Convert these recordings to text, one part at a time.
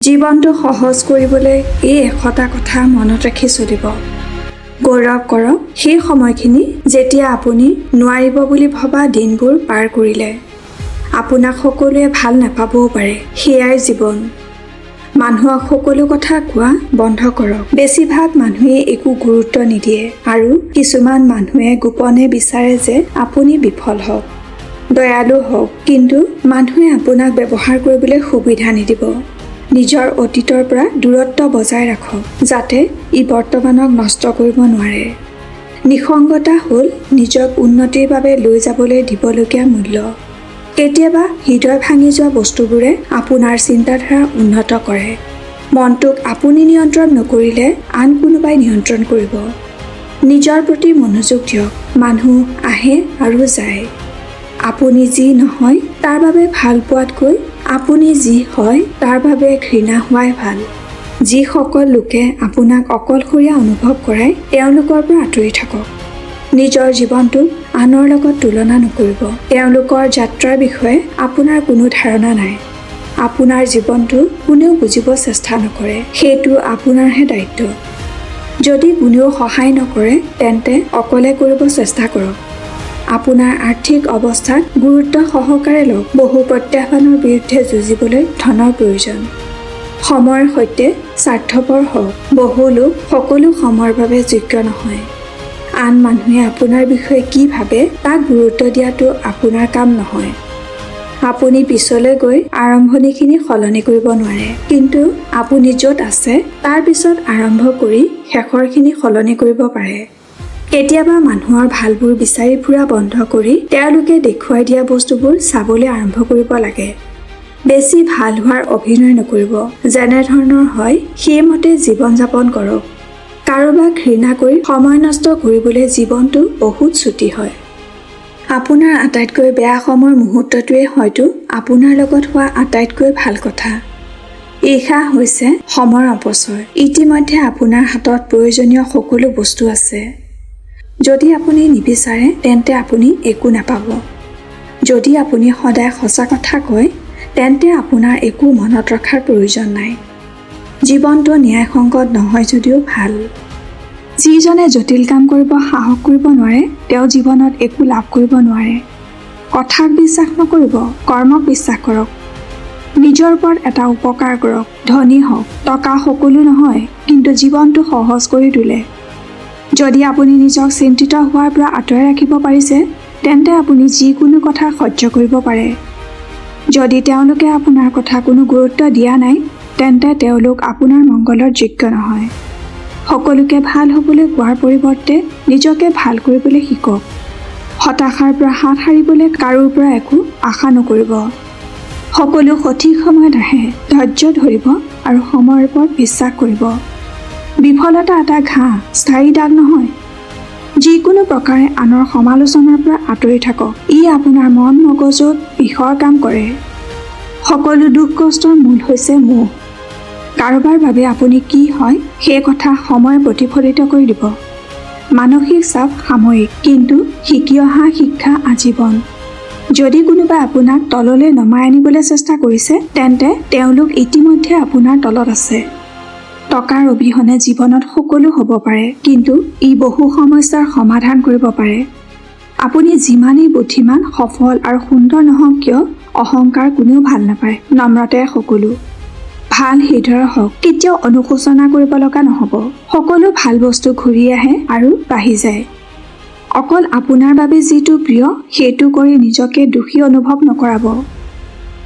জীৱনটো সহজ কৰিবলৈ এই 100টা কথা মনত ৰাখি চলিব। গৌৰৱ কৰক সেই সময়খিনি, যেতিয়া আপুনি নোৱাৰিব বুলি ভবা দিনবোৰ পাৰ কৰিলে। আপোনাক সকলোৱে ভাল নাপাবও পাৰে, সেয়াই জীৱন। মানুহক সকলো কথা কোৱা বন্ধ কৰক। বেছিভাগ মানুহে একো গুৰুত্ব নিদিয়ে আৰু কিছুমান মানুহে গোপনে বিচাৰে যে আপুনি বিফল হওক। দয়ালু হওক, কিন্তু মানুহে আপোনাক ব্যৱহাৰ কৰিবলৈ সুবিধা নিদিব। নিজৰ অতীতৰ পৰা দূৰত্ব বজাই ৰাখক, যাতে ই বৰ্তমানক নষ্ট কৰিব নোৱাৰে। নিসংগতা হ'ল নিজক উন্নতিৰ বাবে লৈ যাবলৈ দিবলগীয়া মূল্য। কেতিয়াবা হৃদয় ভাঙি যোৱা বস্তুবোৰে আপোনাৰ চিন্তাধাৰা উন্নত কৰে। মনটোক আপুনি নিয়ন্ত্ৰণ নকৰিলে আন কোনোবাই নিয়ন্ত্ৰণ কৰিব। নিজৰ প্ৰতি মনোযোগ দিয়ক। মানুহ আহে আৰু যায়। আপুনি যি নহয় তাৰ বাবে ভাল পোৱাতকৈ আপুনি যি হয় তাৰ বাবে ঘৃণা হোৱাই ভাল। যিসকল লোকে আপোনাক অকলশৰীয়া অনুভৱ কৰায়, তেওঁলোকৰ পৰা আঁতৰি থাকক। নিজৰ জীৱনটোক আনৰ লগত তুলনা নকৰিব। তেওঁলোকৰ যাত্ৰাৰ বিষয়ে আপোনাৰ কোনো ধাৰণা নাই। আপোনাৰ জীৱনটো কোনেও বুজিব চেষ্টা নকৰে, সেইটো আপোনাৰহে দায়িত্ব। যদি কোনেও সহায় নকৰে, তেন্তে অকলে কৰিব চেষ্টা কৰক। আপোনাৰ আৰ্থিক অৱস্থাক গুৰুত্ব সহকাৰে লওক। বহু প্ৰত্যাহ্বানৰ বিৰুদ্ধে যুঁজিবলৈ ধনৰ প্ৰয়োজন। সময়ৰ সৈতে স্বাৰ্থপৰ হওক। বহু লোক সকলো সময়ৰ বাবে যোগ্য নহয়। আন মানুহে আপোনাৰ বিষয়ে কি ভাবে তাক গুৰুত্ব দিয়াটো আপোনাৰ কাম নহয়। আপুনি পিছলৈ গৈ আৰম্ভণিখিনি সলনি কৰিব নোৱাৰে, কিন্তু আপুনি য'ত আছে তাৰ পিছত আৰম্ভ কৰি শেষৰখিনি সলনি কৰিব পাৰে। কেতিয়াবা মানুহৰ ভালবোৰ বিচাৰি ফুৰা বন্ধ কৰি তেওঁলোকে দেখুৱাই দিয়া বস্তুবোৰ চাবলৈ আৰম্ভ কৰিব লাগে। বেছি ভাল হোৱাৰ অভিনয় নকৰিব। যেনেধৰণৰ হয় সেইমতে জীৱন যাপন কৰক। কাৰোবাক ঘৃণা কৰি সময় নষ্ট কৰিবলৈ জীৱনটো বহুত চুটি হয়। আপোনাৰ আটাইতকৈ বেয়া সময়ৰ মুহূৰ্তটোৱে হয়তো আপোনাৰ লগত হোৱা আটাইতকৈ ভাল কথা। ঈৰ্ষা হৈছে সময়ৰ অপচয়। ইতিমধ্যে আপোনাৰ হাতত প্ৰয়োজনীয় সকলো বস্তু আছে। যদি আপুনি নিবিচাৰে, তেন্তে আপুনি একো নাপাব। যদি আপুনি সদায় সঁচা কথা কয়, তেন্তে আপোনাৰ একো মনত ৰখাৰ প্ৰয়োজন নাই। জীৱনটো ন্যায়সংগত নহয় যদিও ভাল। যিজনে জটিল কাম কৰিব সাহস কৰিব নোৱাৰে, তেওঁ জীৱনত একো লাভ কৰিব নোৱাৰে। কথাক বিশ্বাস নকৰিব, কৰ্মক বিশ্বাস কৰক। নিজৰ ওপৰত এটা উপকাৰ কৰক, ধনী হওক। টকা সকলো নহয়, কিন্তু জীৱনটো সহজ কৰি তোলে। যদি আপুনি নিজক চিন্তিত হোৱাৰ পৰা আঁতৰাই ৰাখিব পাৰিছে, তেন্তে আপুনি যিকোনো কথা সহ্য কৰিব পাৰে। যদি তেওঁলোকে আপোনাৰ কথা কোনো গুৰুত্ব দিয়া নাই, তেন্তে তেওঁলোক আপোনাৰ মংগলৰ যোগ্য নহয়। সকলোকে ভাল হ'বলৈ কোৱাৰ পৰিৱৰ্তে নিজকে ভাল কৰিবলৈ শিকক। হতাশাৰ পৰা হাত সাৰিবলৈ কাৰোৰ পৰা একো আশা নকৰিব। সকলো সঠিক সময়ত আহে। ধৈৰ্য ধৰিব আৰু সময়ৰ ওপৰত বিশ্বাস কৰিব। বিফলতা এটা ঘাঁ, স্থায়ী দাগ নহয়। যিকোনো প্ৰকাৰে আনৰ সমালোচনাৰ পৰা আঁতৰি থাকক। ই আপোনাৰ মন মগজুত বিষৰ কাম কৰে। সকলো দুখ কষ্টৰ মূল হৈছে মোহ। কাৰোবাৰ বাবে আপুনি কি হয়, সেই কথা সময়ে প্ৰতিফলিত কৰি দিব। মানসিক চাপ সাময়িক, কিন্তু শিকি অহা শিক্ষা আজীৱন। যদি কোনোবাই আপোনাক তললৈ নমাই আনিবলৈ চেষ্টা কৰিছে, তেন্তে তেওঁলোক ইতিমধ্যে আপোনাৰ তলত আছে। টকাৰ অবিহনে জীৱনত সকলো হ'ব পাৰে, কিন্তু ই বহু সমস্যাৰ সমাধান কৰিব পাৰে। আপুনি যিমানেই বুদ্ধিমান, সফল আৰু সুন্দৰ নহওক কিয়, অহংকাৰ কোনেও ভাল নাপায়। নম্ৰতাই সকলো। ভাল হৃদয়ৰ হওক, কেতিয়াও অনুশোচনা কৰিব লগা নহ'ব। সকলো ভাল বস্তু ঘূৰি আহে আৰু বাঢ়ি যায়। অকল আপোনাৰ বাবে যিটো প্ৰিয়, সেইটো কৰি নিজকে দোষী অনুভৱ নকৰাব।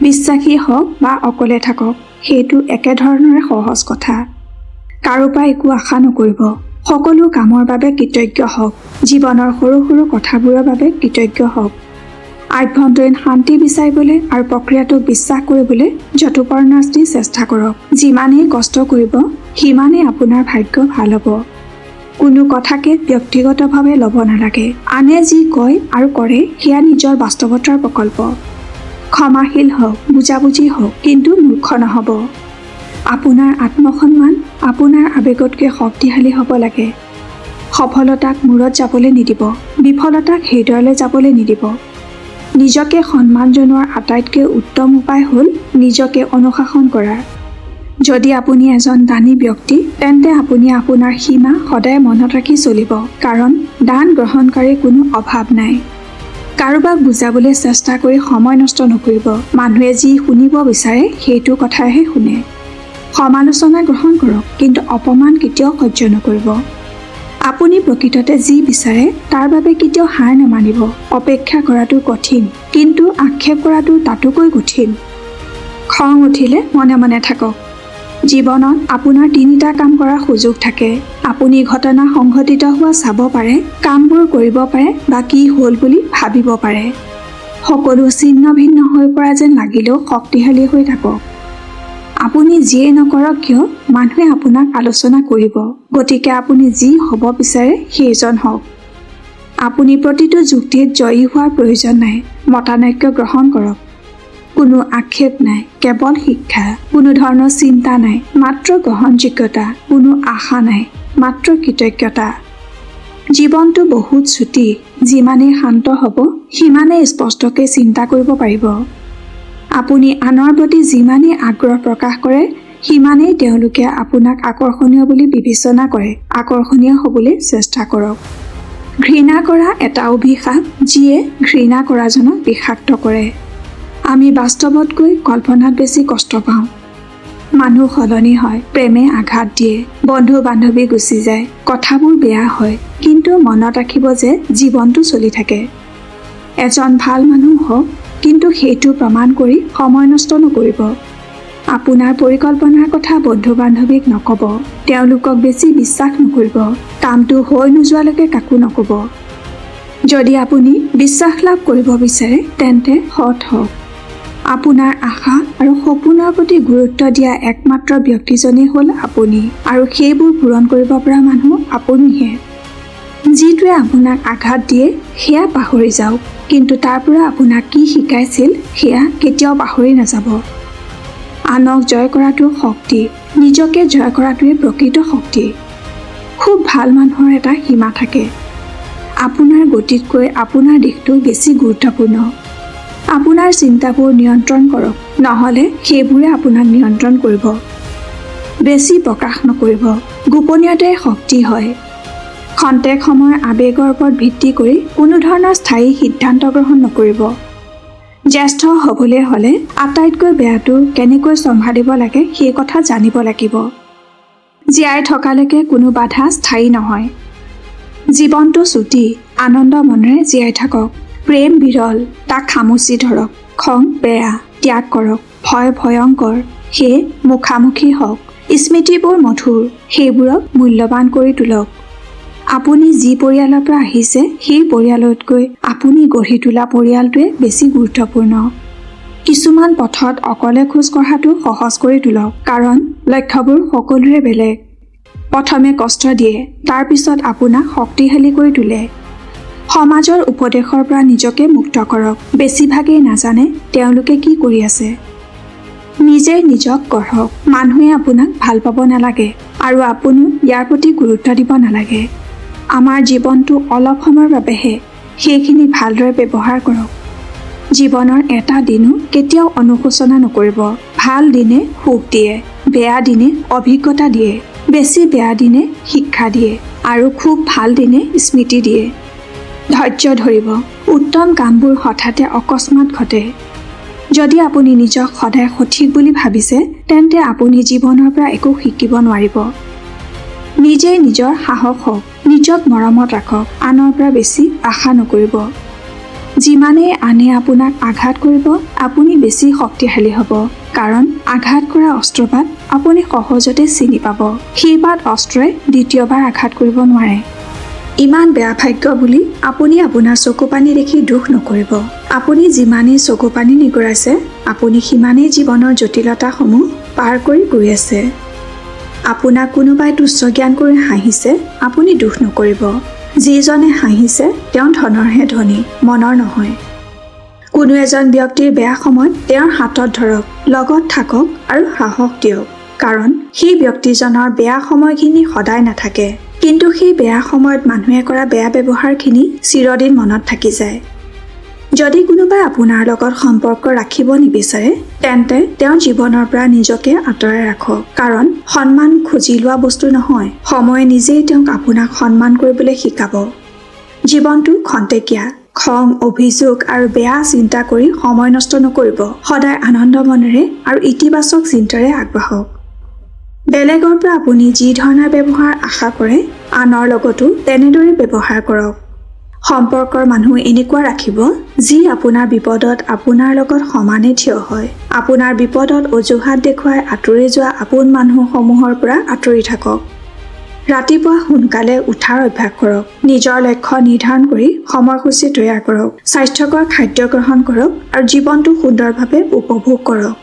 বিশ্বাসী হওক বা অকলে থাকক, সেইটো একেধৰণৰে সহজ কথা। কাৰো পৰা একো আশা নকৰিব। সকলো কামৰ বাবে কৃতজ্ঞ হওক। জীৱনৰ সৰু সৰু কথাবোৰৰ বাবে কৃতজ্ঞ হওক। আভ্যন্তৰীণ শান্তি বিচাৰিবলৈ আৰু প্ৰক্ৰিয়াটোক বিশ্বাস কৰিবলৈ যথোপৰনাস্তি চেষ্টা কৰক। যিমানেই কষ্ট কৰিব, সিমানেই আপোনাৰ ভাগ্য ভাল হ'ব। কোনো কথাকে ব্যক্তিগতভাৱে ল'ব নালাগে। আনে যি কয় আৰু কৰে, সেয়া নিজৰ বাস্তৱতাৰ প্ৰকল্প। ক্ষমাশীল হওক, বুজাবুজি হওক, কিন্তু মূৰ্খ নহ'ব। আপোনাৰ আত্মসন্মান আপোনাৰ আৱেগতকৈ শক্তিশালী হ'ব লাগে। সফলতাক মূৰত যাবলৈ নিদিব, বিফলতাক হৃদয়লৈ যাবলৈ নিদিব। নিজকে সন্মান জনোৱাৰ আটাইতকৈ উত্তম উপায় হ'ল নিজকে অনুশাসন কৰা। যদি আপুনি এজন দানী ব্যক্তি, তেন্তে আপুনি আপোনাৰ সীমা সদায় মনত ৰাখি চলিব, কাৰণ দান গ্ৰহণকাৰীৰ কোনো অভাৱ নাই। কাৰোবাক বুজাবলৈ চেষ্টা কৰি সময় নষ্ট নকৰিব। মানুহে যি শুনিব বিচাৰে সেইটো কথাহে শুনে। সমালোচনা গ্ৰহণ কৰক, কিন্তু অপমান কেতিয়াও সহ্য নকৰিব। আপুনি প্ৰকৃততে যি বিচাৰে তাৰ বাবে কেতিয়াও হাৰ নামানিব। অপেক্ষা কৰাটো কঠিন, কিন্তু আক্ষেপ কৰাটো তাতোকৈ কঠিন। খং উঠিলে মনে মনে থাকক। জীৱনত আপোনাৰ তিনিটা কাম কৰাৰ সুযোগ থাকে। আপুনি ঘটনা সংঘটিত হোৱা চাব পাৰে, কামবোৰ কৰিব পাৰে বা কি হ'ল বুলি ভাবিব পাৰে। সকলো ছিন্ন ভিন্ন হৈ পৰা যেন লাগিলেও শক্তিশালী হৈ থাকক। আপুনি যিয়েই নকৰক কিয়, মানুহে আপোনাক আলোচনা কৰিব। গতিকে আপুনি যি হ'ব বিচাৰে সেইজন হওক। আপুনি প্ৰতিটো যুক্তিত জয়ী হোৱাৰ প্ৰয়োজন নাই। মতানৈক্য গ্ৰহণ কৰক। কোনো আক্ষেপ নাই, কেৱল শিক্ষা। কোনো ধৰণৰ চিন্তা নাই, মাত্ৰ গ্ৰহণযোগ্যতা। কোনো আশা নাই, মাত্ৰ কৃতজ্ঞতা। জীৱনটো বহুত চুটি। যিমানেই শান্ত হ'ব, সিমানেই স্পষ্টকৈ চিন্তা কৰিব পাৰিব। আপুনি আনৰ প্ৰতি যিমানেই আগ্ৰহ প্ৰকাশ কৰে, সিমানেই তেওঁলোকে আপোনাক আকৰ্ষণীয় বুলি বিবেচনা কৰে। আকৰ্ষণীয় হ'বলৈ চেষ্টা কৰক। ঘৃণা কৰা এটা অভিশাপ, যিয়ে ঘৃণা কৰাজনক বিষাক্ত কৰে। আমি বাস্তৱতকৈ কল্পনাত বেছি কষ্ট পাওঁ। মানুহ সলনি হয়, প্ৰেমে আঘাত দিয়ে, বন্ধু বান্ধৱী গুচি যায়, কথাবোৰ বেয়া হয়, কিন্তু মনত ৰাখিব যে জীৱনটো চলি থাকে। এজন ভাল মানুহ হওক, কিন্তু সেইটো প্ৰমাণ কৰি সময় নষ্ট নকৰিব। আপোনাৰ পৰিকল্পনাৰ কথা বন্ধু বান্ধৱীক নক'ব। তেওঁলোকক বেছি বিশ্বাস নকৰিব। কামটো হৈ নোযোৱালৈকে কাকো নক'ব। যদি আপুনি বিশ্বাস লাভ কৰিব বিচাৰে, তেন্তে সৎ হওক। আপোনাৰ আশা আৰু সপোনৰ প্ৰতি গুৰুত্ব দিয়া একমাত্ৰ ব্যক্তিজনেই হ'ল আপুনি আৰু সেইবোৰ পূৰণ কৰিব পৰা মানুহ আপুনিহে। যিটোৱে আপোনাক আঘাত দিয়ে সেয়া পাহৰি যাওক, কিন্তু তাৰ পৰা আপোনাক কি শিকাইছিল সেয়া কেতিয়াও পাহৰি নাযাব। আনক জয় কৰাটো শক্তি, নিজকে জয় কৰাটোৱে প্ৰকৃত শক্তি। খুব ভাল মানুহৰ এটা সীমা থাকে। আপোনাৰ গতিতকৈ আপোনাৰ দিশটো বেছি গুৰুত্বপূৰ্ণ। আপোনাৰ চিন্তাবোৰ নিয়ন্ত্ৰণ কৰক, নহ'লে সেইবোৰে আপোনাক নিয়ন্ত্ৰণ কৰিব। বেছি প্ৰকাশ নকৰিব। গোপনীয়তাই শক্তি হয়। খন্তেক সময়ৰ আৱেগৰ ওপৰত ভিত্তি কৰি কোনো ধৰণৰ স্থায়ী সিদ্ধান্ত গ্ৰহণ নকৰিব। জ্যেষ্ঠ হ'বলৈ হ'লে আটাইতকৈ বেয়াটো কেনেকৈ চম্ভালিব লাগে সেই কথা জানিব লাগিব। জীয়াই থকালৈকে কোনো বাধা স্থায়ী নহয়। জীৱনটো চুটি, আনন্দ মনেৰে জীয়াই থাকক। প্ৰেম বিৰল, তাক খামুচি ধৰক। খং বেয়া, ত্যাগ কৰক। ভয় ভয়ংকৰ, সেয়ে মুখামুখি হওক। স্মৃতিবোৰ মধুৰ, সেইবোৰক মূল্যৱান কৰি তোলক। আপুনি যি পৰিয়ালৰ পৰা আহিছে, সেই পৰিয়ালতকৈ আপুনি গঢ়ি তোলা পৰিয়ালটোৱে বেছি গুৰুত্বপূৰ্ণ। কিছুমান পথত অকলে খোজ কঢ়াটো সহজ কৰি তোলক, কাৰণ লক্ষ্যবোৰ সকলোৰে বেলেগ। প্ৰথমে কষ্ট দিয়ে, তাৰ পিছত আপোনাক শক্তিশালী কৰি তোলে। সমাজৰ উপদেশৰ পৰা নিজকে মুক্ত কৰক। বেছিভাগেই নাজানে তেওঁলোকে কি কৰি আছে। নিজে নিজক গঢ়ক। মানুহে আপোনাক ভাল পাব নালাগে আৰু আপুনিও ইয়াৰ প্ৰতি গুৰুত্ব দিব নালাগে। আমাৰ জীৱনটো অলপ সময়ৰ বাবেহে, সেইখিনি ভালদৰে ব্যৱহাৰ কৰক। জীৱনৰ এটা দিনো কেতিয়াও অনুশোচনা নকৰিব। ভাল দিনে সুখ দিয়ে, বেয়া দিনে অভিজ্ঞতা দিয়ে, বেছি বেয়া দিনে শিক্ষা দিয়ে আৰু খুব ভাল দিনে স্মৃতি দিয়ে। ধৈৰ্য ধৰিব। উত্তম কামবোৰ হঠাতে অকস্মাত ঘটে। যদি আপুনি নিজক সদায় সঠিক বুলি ভাবিছে, তেন্তে আপুনি জীৱনৰ পৰা একো শিকিব নোৱাৰিব। নিজেই নিজৰ সাহস হওক। নিজক মৰমত ৰাখক। আনৰ পৰা বেছি আশা নকৰিব। যিমানেই আনে আপোনাক আঘাত কৰিব, আপুনি বেছি শক্তিশালী হ'ব, কাৰণ আঘাত কৰা অস্ত্ৰপাত আপুনি সহজতে চিনি পাব। সেইপাত অস্ত্ৰই দ্বিতীয়বাৰ আঘাত কৰিব নোৱাৰে। ইমান বেয়া ভাগ্য বুলি আপুনি আপোনাৰ চকু পানী দেখি দুখ নকৰিব। আপুনি যিমানেই চকু পানী নিগৰাইছে, আপুনি সিমানেই জীৱনৰ জটিলতাসমূহ পাৰ কৰি গৈ আছে। আপোনাক কোনোবাই তুচ্ছ জ্ঞান কৰি হাঁহিছে, আপুনি দুখ নকৰিব। যিজনে হাঁহিছে তেওঁ ধনৰহে ধনী, মনৰ নহয়। কোনো এজন ব্যক্তিৰ বেয়া সময়ত তেওঁৰ হাতত ধৰক, লগত থাকক আৰু সাহস দিয়ক, কাৰণ সেই ব্যক্তিজনৰ বেয়া সময়খিনি সদায় নাথাকে, কিন্তু সেই বেয়া সময়ত মানুহে কৰা বেয়া ব্যৱহাৰখিনি চিৰদিন মনত থাকি যায়। যদি কোনোবাই আপোনাৰ লগত সম্পৰ্ক ৰাখিব নিবিচাৰে, তেন্তে তেওঁৰ জীৱনৰ পৰা নিজকে আঁতৰাই ৰাখক, কাৰণ সন্মান খুজি লোৱা বস্তু নহয়। সময়ে নিজেই তেওঁক আপোনাক সন্মান কৰিবলৈ শিকাব। জীৱনটো খন্তেকীয়া। খং, অভিযোগ আৰু বেয়া চিন্তা কৰি সময় নষ্ট নকৰিব। সদায় আনন্দ মনেৰে আৰু ইতিবাচক চিন্তাৰে আগবাঢ়ক। বেলেগৰ পৰা আপুনি যি ধৰণৰ ব্যৱহাৰ আশা কৰে, আনৰ লগতো তেনেদৰে ব্যৱহাৰ কৰক। সম্পৰ্কৰ মানুহ এনেকুৱা ৰাখিব, যি আপোনাৰ বিপদত আপোনাৰ লগত সমানে থিয় হয়। আপোনাৰ বিপদত অজুহাত দেখুৱাই আঁতৰি যোৱা আপোন মানুহসমূহৰ পৰা আঁতৰি থাকক। ৰাতিপুৱা সোনকালে উঠাৰ অভ্যাস কৰক। নিজৰ লক্ষ্য নিৰ্ধাৰণ কৰি সময়সূচী তৈয়াৰ কৰক। স্বাস্থ্যকৰ খাদ্য গ্ৰহণ কৰক আৰু জীৱনটো সুন্দৰভাৱে উপভোগ কৰক।